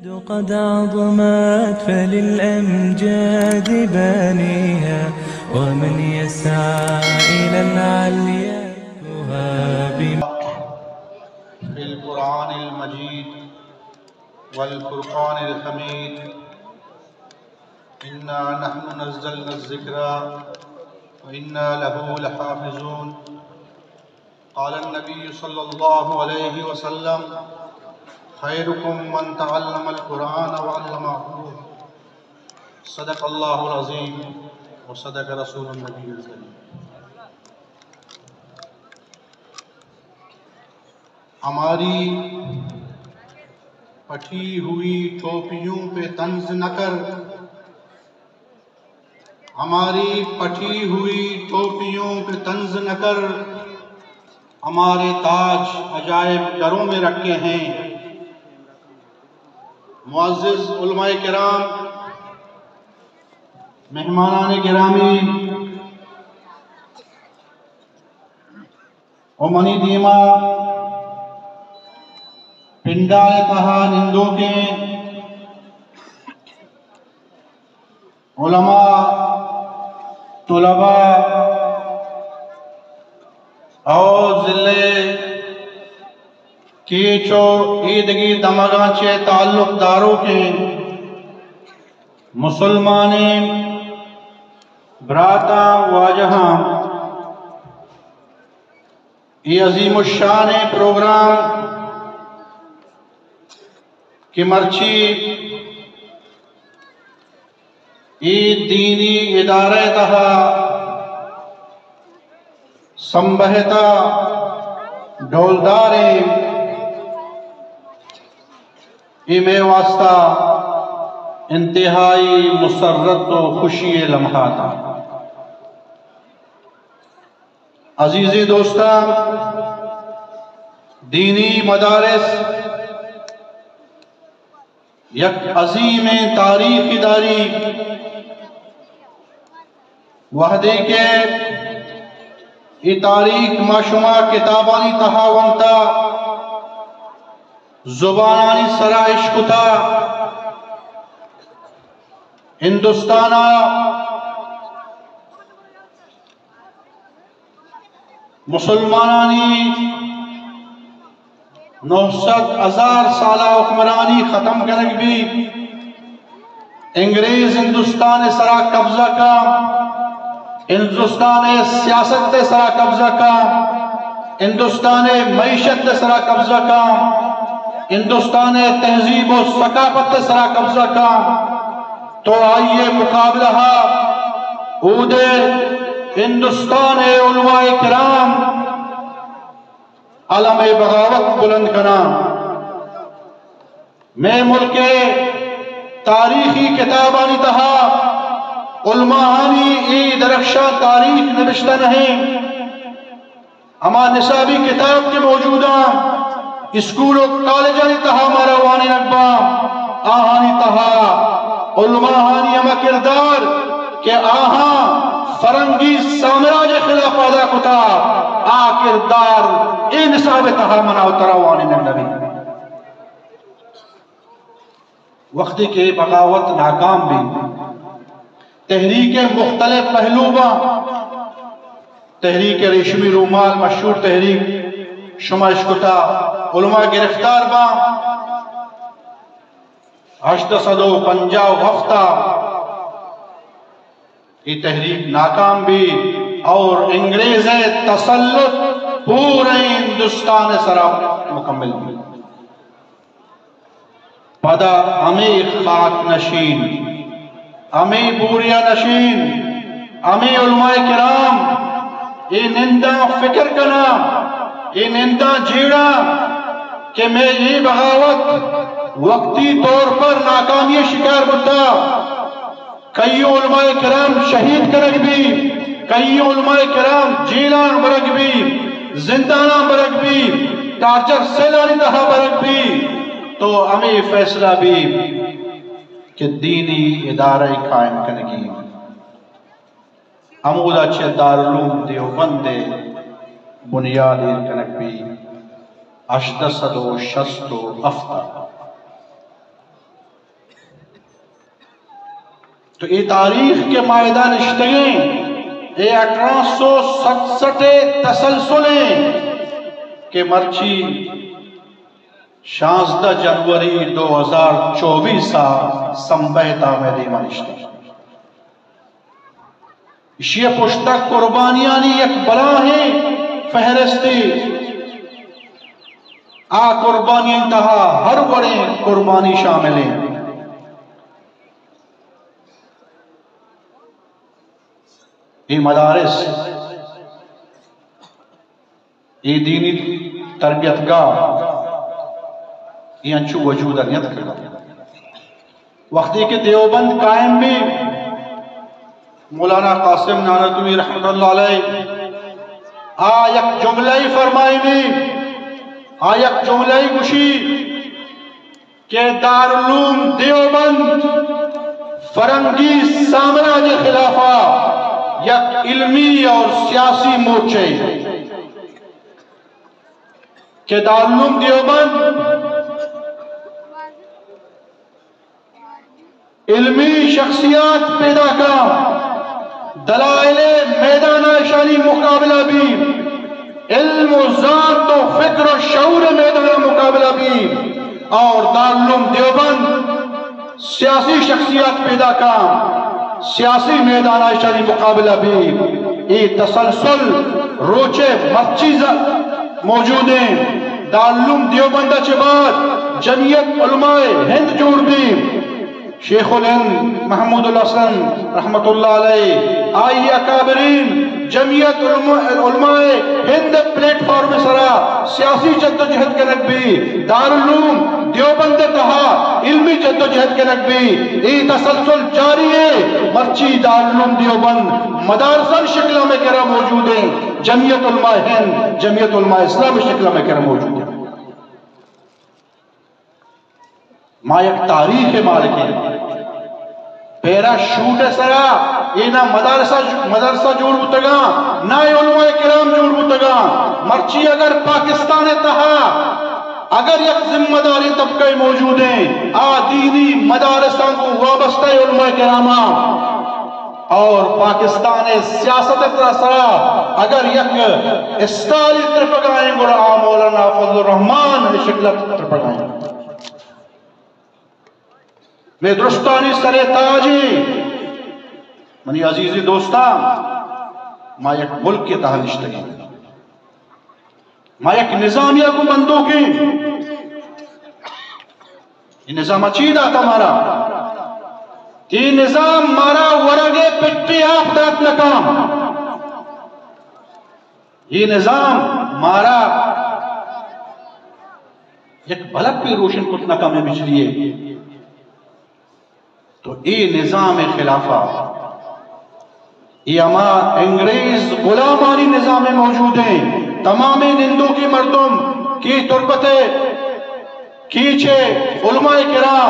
قد عظمت فللأمجاد بانيها، ومن يسعى إلى العليا يهاب. في القرآن المجيد والفرقان الحميد، إنا نحن نزلنا الذكر وإنا له لحافظون. قال النبي صلى الله عليه وسلم: خيركم من تعلم القرآن وعلمه. صدق الله العظيم وصدق رسول النبي الكريم. ہماری پھٹی ہوئی ٹوپیوں پہ طنز نہ کر، ہماری پھٹی ہوئی ٹوپیوں پہ طنز نہ کر، ہمارے تاج عجائب گھروں میں رکھے ہیں۔ معزز علماء کرام، مہمانان گرامی، و منی دیما پنڈال ءِ تہا نندوکیں علماء، طلباء او ضلع کیچ و ایدگی دمگاں چہ تعلق داروکیں مسلمانیں براتاں، واجہاں، اے عظیم الشان پروگرام کہ مرچی اے دینی ادارہ تہا سمبہتا ڈولداریں، اے مئے واسطہ انتہائی مسرت و خوشی لمحات۔ عزیزیں دوستاں، دینی مدارس یک عظیمیں تاریخ داری۔ وہدے کہ اے تاریخ ما شما کتابانی تہا ونتا، زبانانی سرا اشکتا، ہندوستانا مسلمانانی نو سد ہزار سالہ حکمرانی ختم کنگ بی۔ انگریز ہندوستان سرا قبضہ کا، ہندوستان سیاست سرا قبضہ کا، ہندوستان معیشت سرا قبضہ کا، ہندوستان تہذیب و ثقافت سرا قبضہ کا، تو آئی مقابلہ اودے ہندوستان علماء کرام علم بغاوت بلند کناں۔ مئے ملک تاریخی کتابانی تہا علماءانی اے درخشاں تاریخ نبشتہ نہیں۔ ہما نصابی کتاب کہ موجوداں، اسکول و کالجانی تہا مارا وانینگ باں، آہانی تہا علماءانی ہما کردار کہ آہاں فرنگی سامراج خلاف ادا کتا، آ کردار اے نصاب تہا منا و ترا وانینگ نبی۔ وقتی کہ بغاوت ناکام بی، تحریک مختلف پہلو با، تحریک ریشمی رومال مشہور تحریک شما اشکتا، علماء گرفتار با، ہشت سد و پنجاہ و ہفت ء اے تحریک ناکام بی اور انگریز تسلط پورے ہندوستان سرا مکمل بی۔ پدا ہمے خاک نشین، ہمے بوریا نشین، ہمے علماء کرام اے ننداں فکر کناں، اے ننداں جیڑاں کہ مئے اے بغاوت وقتی طور پر ناکامی شکار بوتا۔ کئی علماء کرام شہید کنگ بی، کئی علماء کرام جیلان برگ بی، زنداناں برگ بی، ٹارچر سیلانی تہا برگ بی، تو ہمے فیصلہ بی کہ دینی ادارہ قائم کنگی۔ ہمودا چہ دارالعلوم دیوبند ء بنیاد ایر کنگ بی ہشدہ سد و شست و ہفت ء۔ تو اے تاریخ کہ ما ادا نشتگیں، اے اٹھارہ سو ستسٹھ ءِ تسلسل ایں کہ مرچی شانزدہ جنوری دو ہزار چوبیس ءَ سمبے تہا مئے دیما نشتگ۔ ایشی ءِ پشتا قربانیانی یک بلاہیں فہرستے، آ قربانیانی تہا ہر وڑیں قربانی شامل ایں۔ اے مدارس، اے دینی تربیت گاہ، اے انچو وجود ءَ نیتکگ۔ وقتی کہ دیوبند قائم بی، مولانا قاسم نانوتوی رحمت اللہ علیہ آ یک جملہ ای فرمائینی، آ یک جملہ ای گوشی کہ دارالعلوم دیوبند فرنگی سامراج خلافا یک علمی اور سیاسی مورچہ، کہ دارالعلوم دیوبند علمی شخصیات پیدا کاں، دلائل میدان ءَ اشانی مقابلہ بی، علم و زانت و فکر و شعور میدان ءَ مقابلہ بی، اور دارالعلوم دیوبند سیاسی شخصیات پیدا کاں، سیاسی میدان ءَ اشانی مقابلہ بی۔ اے تسلسل روچے مرچی ز-، موجود ایں۔ دارالعلوم دیوبند ءَ چہ بعد جمعیت علماء ہند جوڑ بی۔ شیخ الہند محمود الحسن رحمت اللہ علیہ، آئی اکابرین جمعیت علماء، علماء ہند پلیٹ فارم سرا سیاسی جدوجہد کنگ بی، دارالعلوم دیوبند تہا علمی جدوجہد کنگ بی۔ اے تسلسل جاری ایں۔ مرچی دارالعلوم دیوبند مدارسہ شکل میں کرا موجود ایں، جمعیت علماء ہند، جمعیت علماء اسلام شکل میں کرا موجود ایں۔ ما یک تاریخ مالک ایں۔ پیرا شوٹ سرا اے نہ مدارسہ، مدرسہ جوڑ بوتگاں، نہ اے علماء کرام جوڑ بوتگاں۔ مرچی اگر پاکستان تہا اگر یک ذمہ داریں طبقہ موجود ایں، آ دینی مدارساں کو وابستہ علماء کراماں، اور پاکستان سیاست سرا اگر یک استالی ترپگائیں گڑا آ مولانا فضل الرحمان شکلت ترپگائیں۔ مئے درستانی سر تاج ایں۔ منی عزیزیں دوستاں، ما یک ملک ءِ تہا نشتگیں، ما یک نظامے ءَ گوں بندوکیں۔ اے نظام ءَ چی داتا مارا؟ اے نظام مارا ورگ ءِ پٹے آپ دات نکاں۔ اے نظام مارا یک بلب پہ روشن کت نہ کمیں بجلی ءَ۔ تو اے نظام ءِ خلافا اے ہما انگریز غلامانی نظام موجود ایں۔ تمامیں نندوکیں مردم کہ تربت ءِ کیچ ءِ علماء کرام،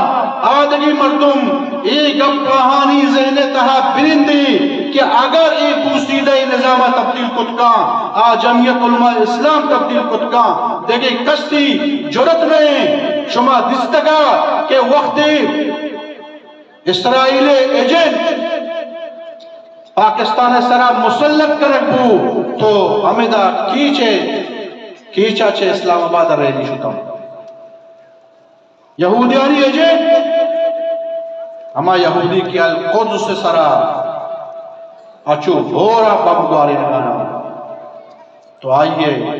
آدگی مردم، اے گپ آہانی ذہن ءِ تہا بنندی کہ اگر اے بوسیدہ اے نظام ءَ تبدیل کت کاں، آ جمعیت علماء اسلام تبدیل کت کاں، دگہ کسی جرت نہ ایں۔ شما دیستگا کہ وقتی اسرائیل ءِ ایجنٹ پاکستان ءِ سرا مسلط کنگ بو، تو ہمدا کیچ ءِ، کیچا چہ اسلام آباد ءَ ریلی شتاں۔ یہودیانی ایجنٹ، ہما یہودی کہ القدس ءِ سرا اچو ہورا بمب گوارینگانا، تو آئی ءِ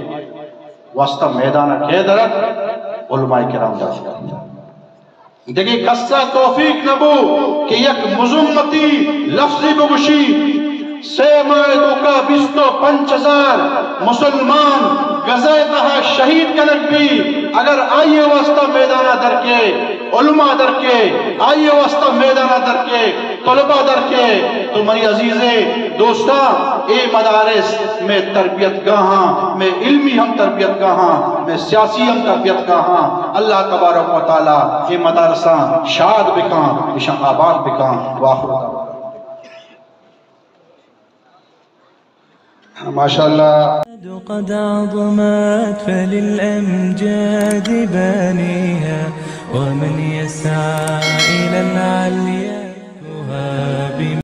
واسطہ میدان ءَ کئے درت؟ علماء کرام درت۔ دگہ کسا توفیق نہ بو کہ یک مذمتی لفظی بگوشی۔ سے ماہ توکا بیست و پنچ ہزار مسلمان غزہ ءِ تہا شہید کنگ بی، اگر آئی ءِ واسطہ میدان ءَ درکے، علماء درکے، آئی ءِ واسطہ میدان ءَ درکے، طلباء درکے، تو منی عزیزیں دوستاں، اے مدارس مئے تربیت گاہاں، مئے علمی ہم تربیت گاہاں، مئے سیاسی ہم تربیت گاہاں۔ اللہ تبارک و تعالی اے مدارساں شاد بکاں، اشاں آباد بکاں۔ وآخر دعوانا۔ ماشاءاللہ۔ قد عظمت فللأمجاد بانيها، ومن يسعى إلى العلي